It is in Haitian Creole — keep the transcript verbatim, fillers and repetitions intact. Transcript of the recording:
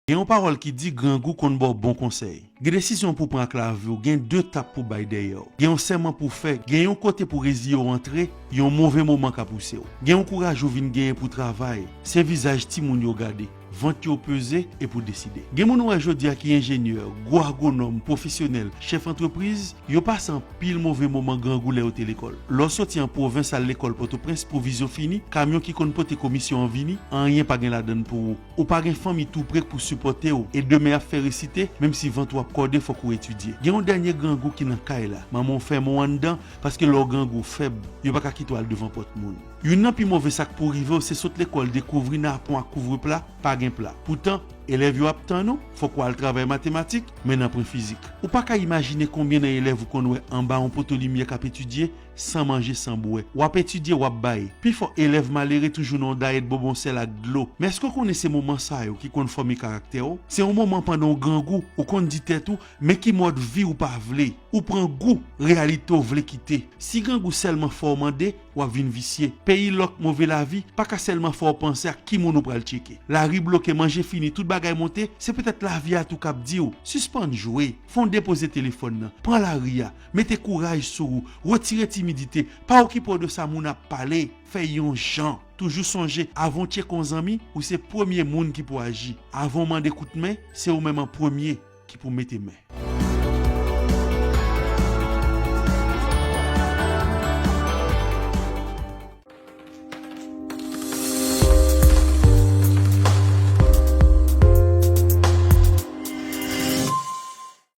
Gen yon pawòl ki di grangou konn ba w bon konsèy. Gen desizyon pou w pran ak lavi w, gen de etap pou w bay dèyè w. Gen yon sèman pou w fè, gen yon kote pou w reziye w antre, yon move moman ka pouse w. Gen yon kouraj ou vin genyen pou w travay, se vizaj timoun yo gade, vant yo peze epi w deside. Gen moun ou wè jodi a ki enjenyè, gwo agwonòm, pwofesyonèl, chèf antrepriz, yo pase anpil move moman grangou lè yo te lekòl. Lè w soti an pwovens al lekòl Pòtoprens pou vizyon fini, kamyon ki konn pote komisyon an vini, anyen pa gen ladann pou ou. Ou pa gen fanmi tou pre pou sipòte w, e demen ap fè resite, menm si vant ou ap kòde, fòk ou etidye. Gen yon dènye grangou ki nan kay la. Manman w fèmen w anndan, paske lè w grangou w fèb, yo pa ka kite w al devan pòt moun. Youn nan pi move sa k pou rive w, se sot lekòl dekouvri nan apon ak kouvre pla, pa gen pla. Poutan, elèv yo ap tann ou, fòk w al travay matematik, men nan pwen fizik. Ou pa ka imajine konbyen nan elèv ou konn wè anba yon poto limyè k ap etidye, san manje, san bwè. W ap etidye, w ap bay. Pifò elèv malere toujou nan yon dayèt bonbon sèl ak dlo. Men èske w konnen se moman sa yo ki konn fòme karaktè w? Se yon moman pandan w grangou, ou konn di tèt ou, men ki mòd vi w pa vle. Ou pran gou reyalite w vle kite. Si grangou sèlman fè w mande, w ap vin visye. Peyi lòk, move lavi pa ka sèlman fè w panse ak ki moun ou pral tcheke. Lari bloke, manje fini, tout bagay monte, se petèt lavi a tou k ap di w, sispann jwe, fè w depoze telefòn nan, pran lari a, mete kouraj sou ou, retire timidite, pa okipe w de sa moun ap pale, fè yon jan. Toujou sonje, avan w tcheke yon zanmi, ou se premye moun ki pou aji. Avan w mande kout men, se ou menm an premye ki pou mete men.